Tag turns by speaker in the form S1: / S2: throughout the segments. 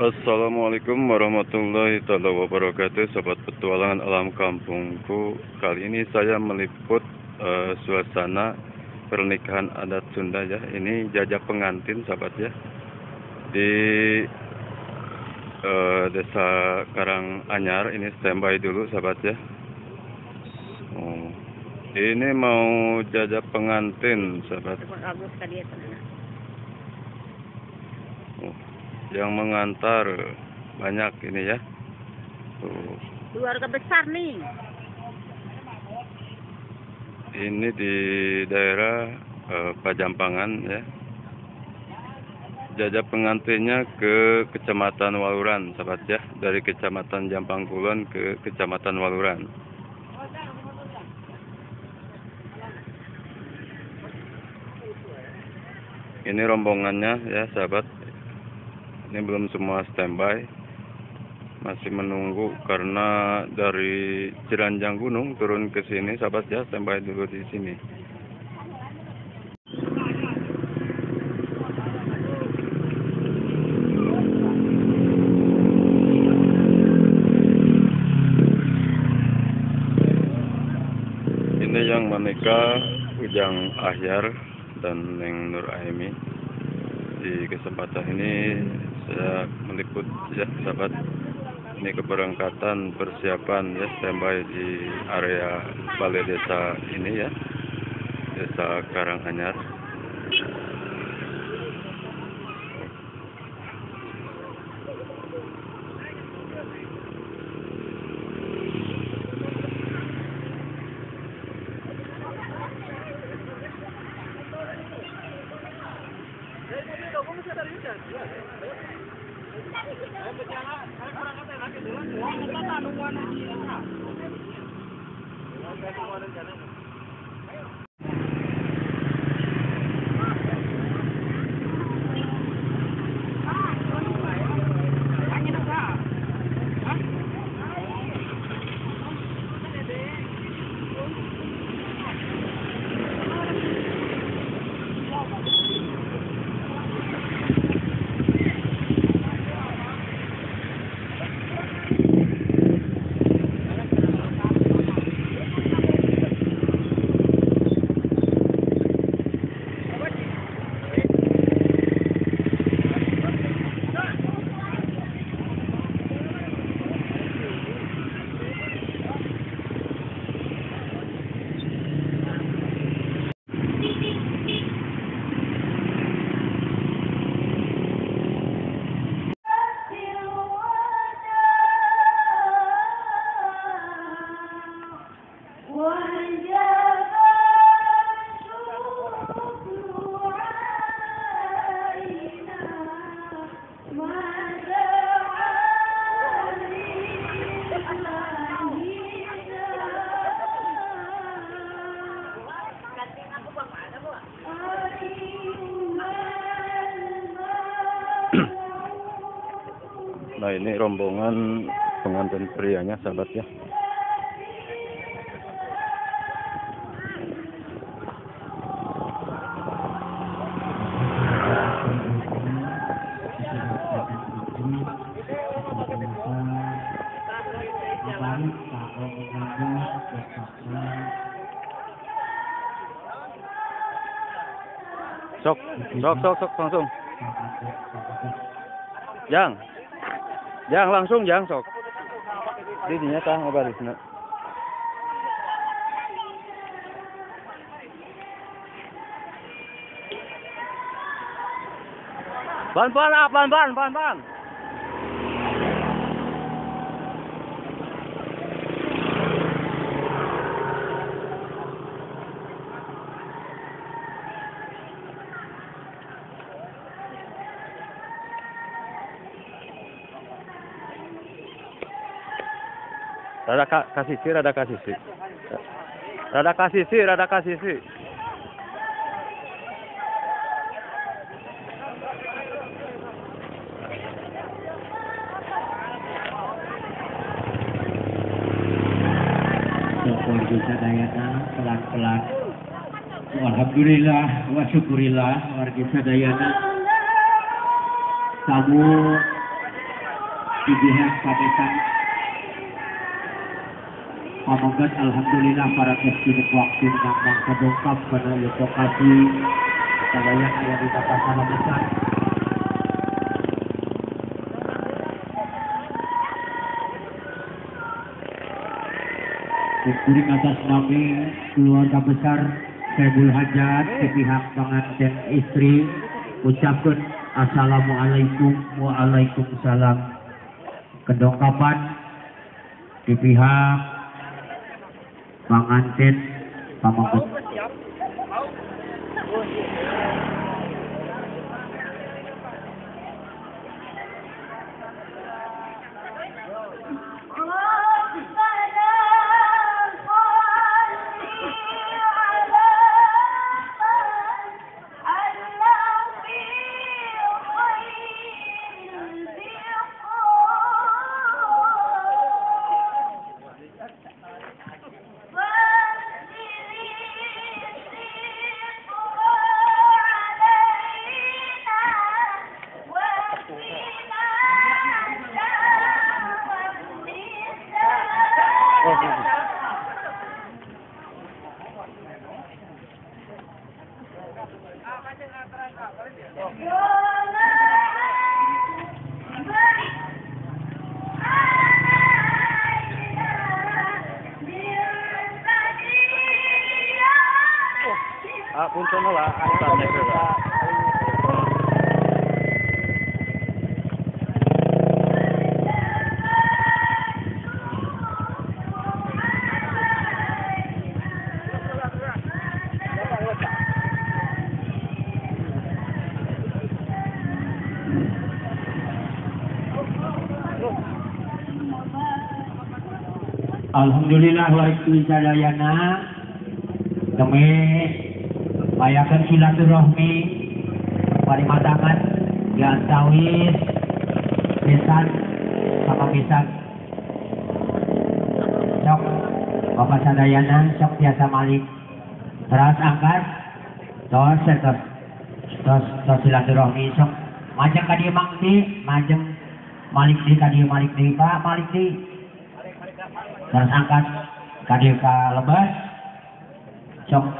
S1: Assalamualaikum warahmatullahi taala wabarakatuh. Sobat petualangan alam kampungku, kali ini saya meliput suasana pernikahan adat Sunda ya. Ini jajak pengantin sahabat ya, di desa Karanganyar. Ini standby dulu sahabat ya. Oh, ini mau jajak pengantin sahabat. Oh, yang mengantar banyak ini ya. Tuh.
S2: Keluarga besar nih.
S1: Ini di daerah Pajampangan ya. Jajak pengantinnya ke Kecamatan Waluran sahabat ya. Dari Kecamatan Jampang Kulon ke Kecamatan Waluran. Ini rombongannya ya sahabat. Ini belum semua standby, masih menunggu karena dari Ciranjang Gunung turun ke sini sahabat ya, standby dulu di sini. Ini yang menikah Ujang Ahyar dan Neng Nur Aimi. Di kesempatan ini saya meliput ya sahabat, ini keberangkatan persiapan ya, standby di area balai desa ini ya, desa Karanganyar. Nah, ini rombongan pengantin prianya sahabat ya. Sok, sok, sok, sok, langsung. Jang. Jang, langsung jang sok. Di dinya tah ngabarisna. Pelan-pelan, ah, pelan-pelan, pelan-pelan. Rada kasih sih, rada kasih sih. Rada kasih sih, rada kasih sih.
S3: Warga sadayana pelan-pelan. Alhamdulillah wa syukurillah warga sadayana. Tamu Di pihak kabesan pameget alhamdulillah para kini waktu nyambang kadongkap kana ieu lokasi sadaya aya di pasar besar. Kuring atas nami keluarga besar Saibul Hajat di pihak pengantin istri ucapkan assalamualaikum waalaikumsalam. Kedongkapan di pihak pengantin pameget.
S1: Punten lah, tanya heula.
S3: Alhamdulillah wargi sadayana demi mayakan silaturahmi parimatangan diantawis besan sama besan sok bapak sadayana sok biasa malik teras angkat tos tos tos tos silaturahmi sok majeng ka dieu mangti majeng malik di ka dieu malik di pak malik di teras angkat ka dieu ka lebet sok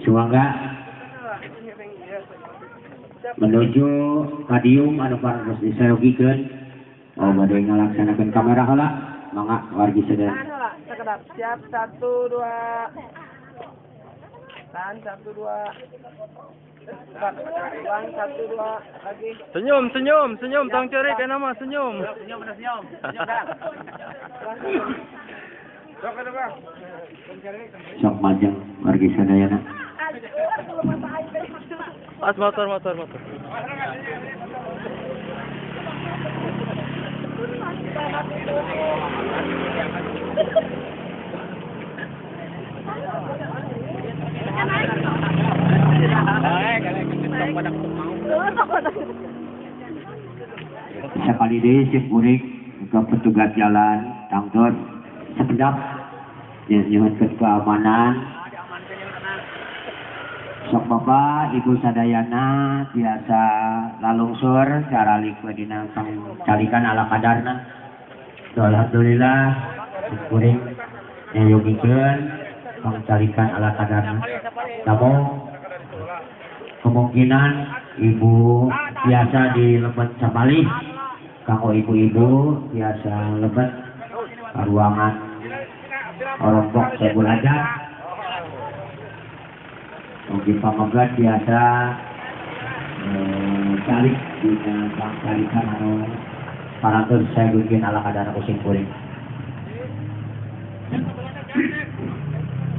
S3: sumangga menuju stadium anu parantos disayogikeun. Oh bade ngalaksanakeun kamera heula mangga wargi sadaya.
S2: Siap 1 2 tahan 1 2 ulang 1 2 lagi.
S1: Senyum senyum senyum tong ceurik kana mah senyum.
S2: Senyum bener senyum. Senyum dah.
S3: Sok majeng wargi sadayana.
S1: Pas motor.
S3: Sekali deui sim kuring ke petugas jalan tangtos sepedap nyuhunkeun keamanan. Sok bapak ibu sadayana biasa lalungsur cara we dina calikan ala kadarna. Alhamdulillah kuring nyayogikeun pangcalikan ala kadarna. Namun kemungkinan ibu biasa di lebet samalih, kanggo ibu-ibu biasa lebet ruangan orompok Saibul Hajat. Oke pamegat biasa calik dina pangcalikan anu parantos sayogikeun ala kadar ku kuring.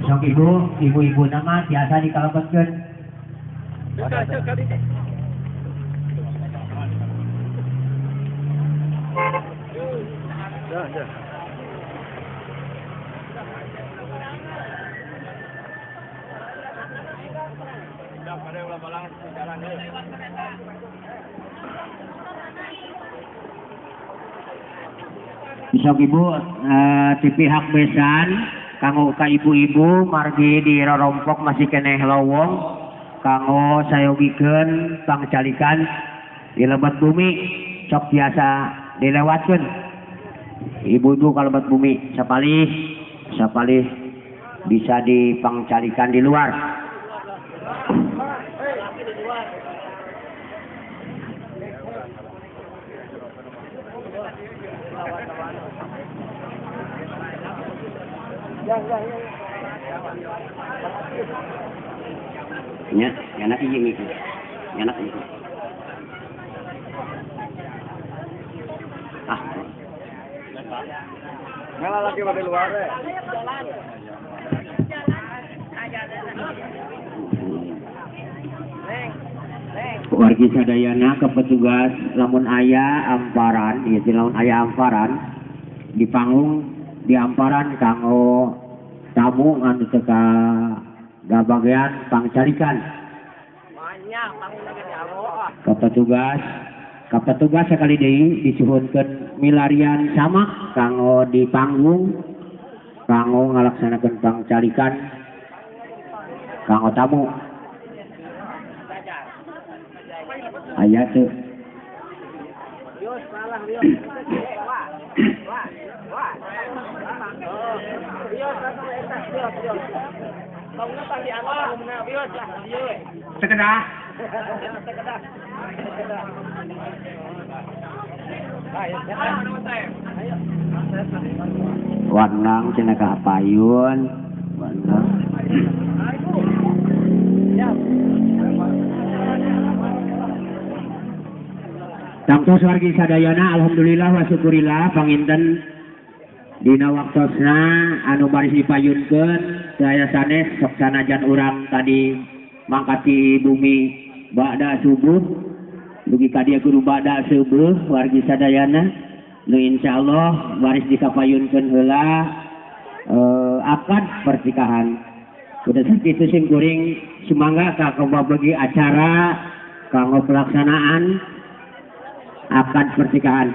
S3: Sok ibu, ibu-ibu nama biasa dikalebetkeun. Sok ibu ti pihak besan kanggo ka ibu-ibu margi di rorompok masih keneh lowong kanggo sayogikeun pangcalikan Di lebet bumi sok biasa dilewatkeun. Ibu-ibu ka lebet bumi sapalih sapalih bisa dipangcalikan di luar. Nya, nyanak ieu ieu. Nyanak ieu. Ah.
S2: Ngalah lagi pada luar eh.
S3: Wargi sadayana ke petugas lamun aya amparan, ieu teh lamun aya amparan di panggung di amparan kanggo tamu anu teu ka bagian pangcalikan. Ka petugas sekali deui disuhunkeun milarian sama kanggo di panggung kanggo ngalaksanakeun pangcalikan kanggo tamu. Aya teu. Sekedah. Warnang cenah ka payun, warnang. Tangtos wargi sadayana alhamdulillah wa syukurillah panginten dina waktosna anu baris dipayunkeun daya sanes sok sanajan urang tadi mangkat ti bumi ba'da subuh dugi ka dieu kudu ba'da subuh wargi sadayana nu insyaallah baris dikapayunkeun heula akad pernikahan. Kudu sakitu sing kuring sumangga ka bagi acara kanggo pelaksanaan akad pernikahan.